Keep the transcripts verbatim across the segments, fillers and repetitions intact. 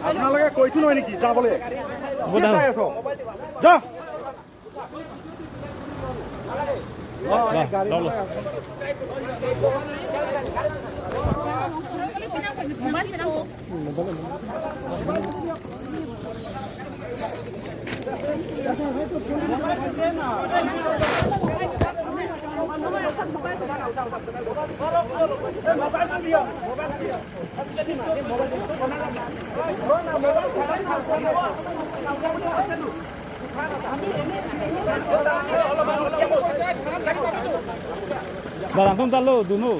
আপোনালোকে কৈছো নহয় নেকি যাবলৈ? কি চাই আছ? যা। Barang tum talo, dunu.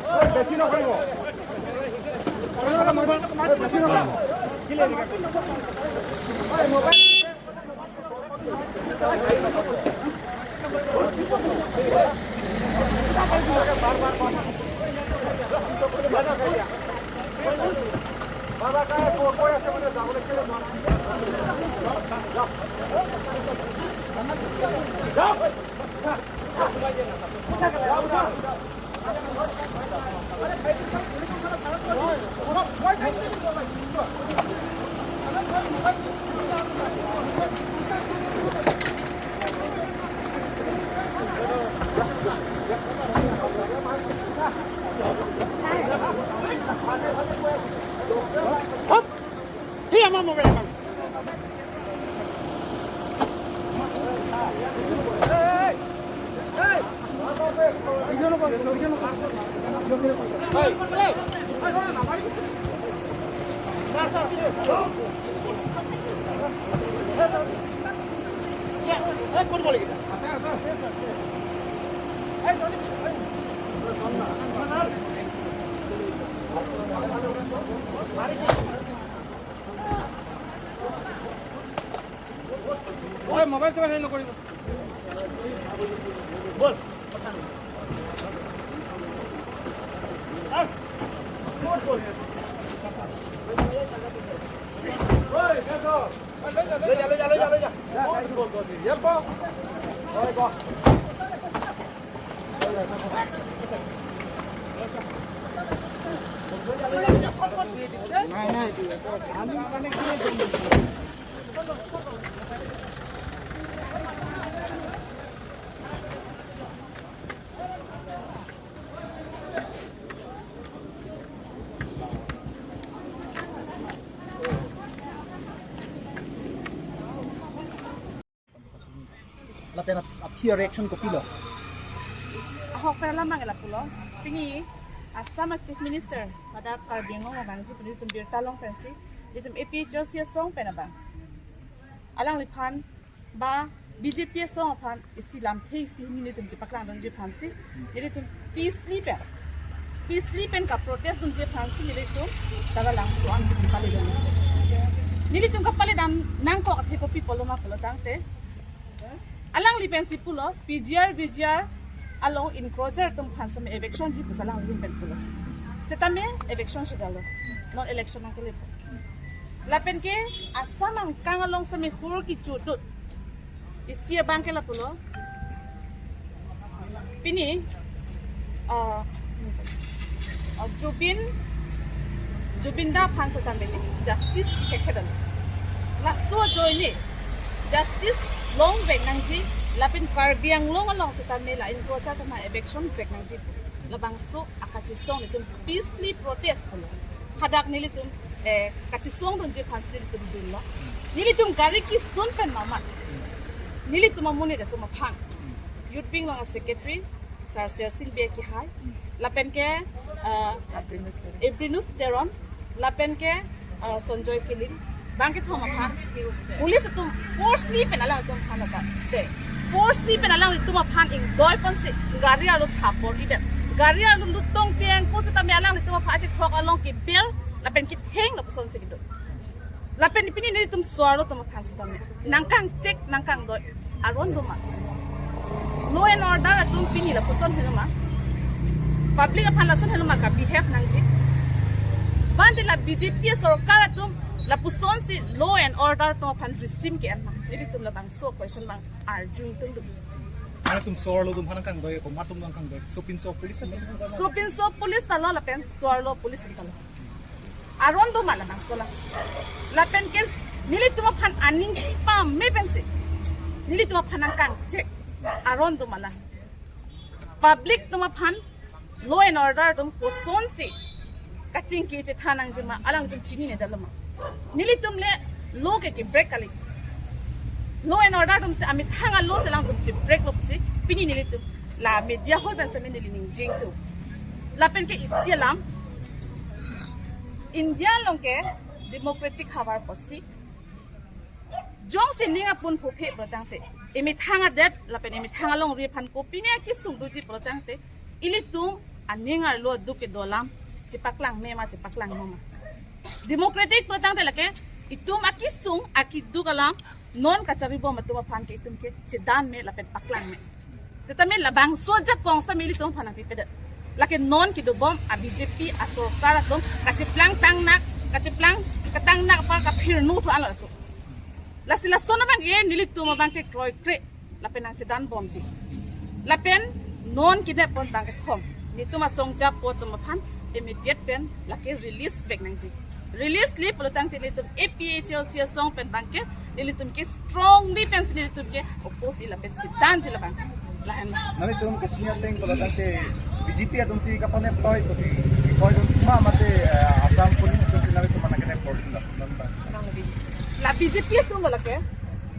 Oi, mobile চলাই হেৰি নকৰিব। বল। Lapen ap-, aphi reaction kopilo? Ahok pen alam abang ke lapulo. Pini Assam Chief Minister pada Karbi Anglong abang ji pini tum birta long pensi, itum A P H L C asong pen abang, alangliphan ba B J P asong aphan isi lamthe isi nelitum chepaklang dunji aphansi, nelitum peacefully pen, peacefully pen ka protest dunji aphansi nelitum tada langso an nelitum kapale dam. Nelitum kapale dam nangkok athe kopi pulo ma pulo tangte, alangli pensi pulo, P G R, V G R along encroacher atum aphan same eviction ji pusi alangli pen pulo. Setame eviction si dalo. Non election nangkele. Lapen ke Assam angkang along same hur kechodot isi abang ke lapulo. Pini, ah, ah, Zubeen, Zubeen da aphan setame justice kekhe dam. Laso ajoine justice longvek nangji, lapen Karbi Anglong along setame la encroacher atum aphan eviction vek nangji. Labangso akachisong nelitum peacefully protest pulo. Hadak nelitum, eh, kachisong dunji aphansi nelitum dunlo. Nelitum gari kisun pen mamat, nelitum amonit atum aphan, Youth Wing along a-secretary Sir Sersing Bey kehai, lapen ke, eh, Avrinus Teron, lapen ke, eh, Sanjoy Killing, Bangkethom aphan police atum forcefully pen alanglitum aphan ata te, forcefully pen alanglitum aphan ingdoi ponsi gari arlo thapor idet. Gari arlo lutong tengko setame alanglitum aphan achethok along kebel lapen ketheng lapusonsi kedo. Lapen pini nelitum so-arlo atum aphan setame nangkangchek nangkangdoi aron do ma? Law and order atum pini lapuson helo ma? Public aphan lason helo ma ka-behave nangji? Bang de la B J P sorkar atum lapusonsi law and order atum aphan risim ke-en ma? Nelitum labangso question bang arju ingtung do. Mane atum so-arlo atum aphan nangkangdoi, komat atum nangkangdoi? Sopinso police atum. Sopinso police ta lo lapen so-arlo police ta lo. Aron do ma labangso la? Lapen ke nelitum aphan aning chipame pensi nelitum aphan nangkangchek aron do ma la? Public atum aphan law and order atum kosonsi kachingki chethan nangji ma, alangtum chininedetlo ma? Nelitum le law ke ke-break kali. Law and order atumsi amethang a-law si alangtum che-break lo pusi pini nelitum la media hall pen setame neli ningjeng tu. Lapen ke isi alam, India along ke democratic havar pusi jongsi ning apun phuphe pulotangte, emethang adet lapen emethang alongri aphan kopine akesung doji pulotangte, ilitum aning arlo aduk kedo alam chepaklang me ma, chepaklang no ma? Democratic pulotangte lake itum akesung akeduk alam non kacharibom atum aphan ke itum ke chedan me lapen paklang me. Setame labangso ajakong setame ilitum aphan nangpipedet. Lake non kedobom a-B J P asorkar atum kacheplang tangnak, kacheplang ketangnak apar kaphirnu thu alo atum. Lasi lason abang ke nelitum abang ke kroikre lapen nangchedanbomji. Lapen non kine pon bangkethom, netum asong japo atum aphan immediate pen lake release vek nangji. Release le pulotangte nelitum A P H L C asong pen bangke nelitum ke strongly pensi nelitum ke oppose ila pen chedanji labang. Lahen. Nanglitum kachini ateng pulotangte B J P atumsi kapanep toi pusi koi dun ma mate, eh, Assam police atumsi nanglitum mana kene pordun la non ba? La B J P atum lake,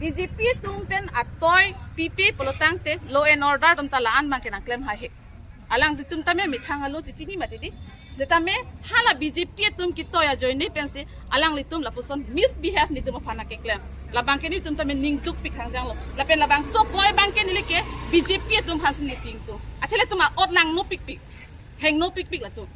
B J P atum pen atoi pipe pulotangte law and order atum ta la-an bangke nangklem haihe. Alangtum tame methang alo chechini mati di. Setame hala B J P atum ketoi ajoine pensi alanglitum lapuson misbehave netum aphan keklem. Labangke netum tame ningduk pik hangjang lo. Lapen labangso koi bangke neli ke B J P atum aphan si neli tingtung. Athe latum a-ot langno pikpik, hengno pikpik latum.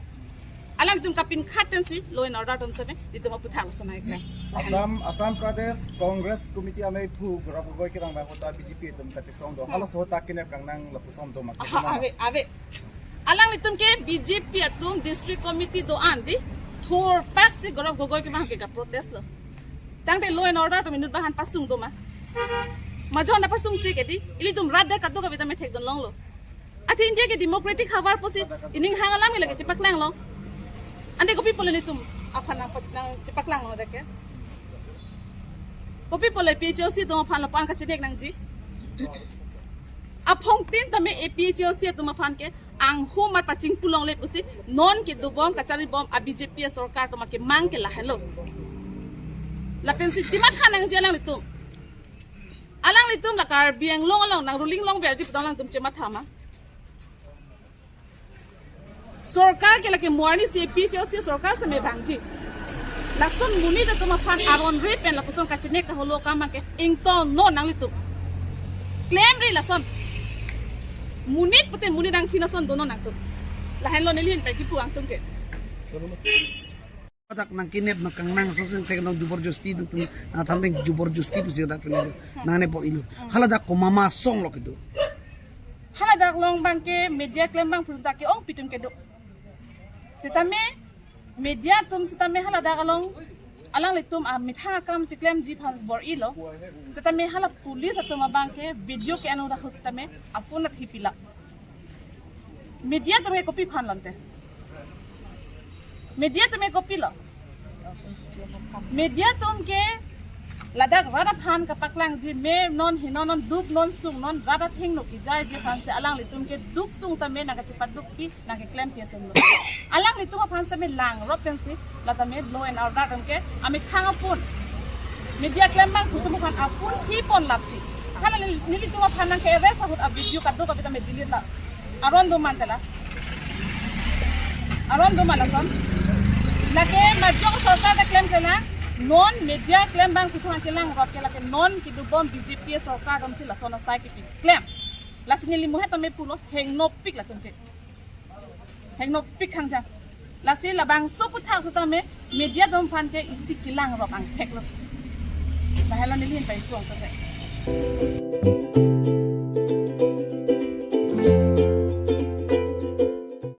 Alangtum kapinkhat tensi law and order atum setame netum aputhak lason nangkeklem. Assam, Assam Pradesh Congress Committee ameiphu Gaurav Gogoi kevang abang ahut ta B J P atum kachesong do. Hala so ta kenep kangnang lapuson do ma? Aha, ave, ave. Alanglitum ke B J P atum district committee do-an di thurpaksi Gaurav Gogoi kevang ke kaprotest lo. Tangte law and order atum inut bahan pasung do ma? Majon na pasungsi ke di, ilitum rat de kadokave ta methek dun longlo. Athe India ke democratic havar pusi ining hang alam ke lake chepaklang lo. Ante kopi pulo netum aphan nang, nangchepaklang lo deke? Kopi pulo A P H L C atum aphan lapu-an kachenek nangji? Aphongtin tame A P H L C atum aphan ke anghumar pachingpu longle pusi non kedobom kacharibom a-B J P asorkar atum akemang ke lahenlo. Lapensi chematha nangji alanglitum. Alanglitum la Karbi Anglong along nang ruling longverji pu alangtum chematha ma? Sorkar ke lake mo arnisi A P H L C sorkar setame vangji. Lason monit atum aphan aron re pen lapuson kachenek kaholo akam ke ingtonnon nanglitum. Klemri lason. Monit pute monit angthin ason donon nangtum. Lahenlo neli ahin pen kipu angtum ke. Dak nangkenep nangkangnang ason si thek nang jubor josti nangtum, ah, than thek jubor josti pusi dak pini nangne pon ilo. Hala dak komat ma asong lo kedo? Hala dak along bangke media klem bang pun dak ke-ongpi atum kedo. Setame media atum setame hala dak along alanglitum amethang akam cheklemji aphan bor-ilo. Setame hala police atum abangke video ke-en dak ahut setame a-phone athi pila. Media atum ke kopi aphan lo ante? Media atum ke kopi lo? Media atum ke ladak rat aphan kapaklangji, me non heno non duk non sung non rat athengno kejaiji aphansi alanglitum ke duk sung tame nangkachepadukpi nangkeklempi atum lo. Alanglitum aphan setame langrop pensi la tame law and order atum ke amethang a-phone, media klem bang atum aphan a-phone thi pon lapsi. Hala neli, nelitum aphan nangke-arrest ahut a-video kadokave tame delete la. Aron do ma ante la? Aron do ma lason? Lake majok sorkar ta klemkle nang. Non media klem abang puthot kelang rap ke lake non kedobom B J P sorkar atum si lason asai keklem. Lasi neli muhet tame pulo hengnopik latum ke. Hengnopik hangjang. Lasi labangso aputhak setame media atum aphan ke isi kelang rap angthek lo. Lahelo neli hin pai tuang tame.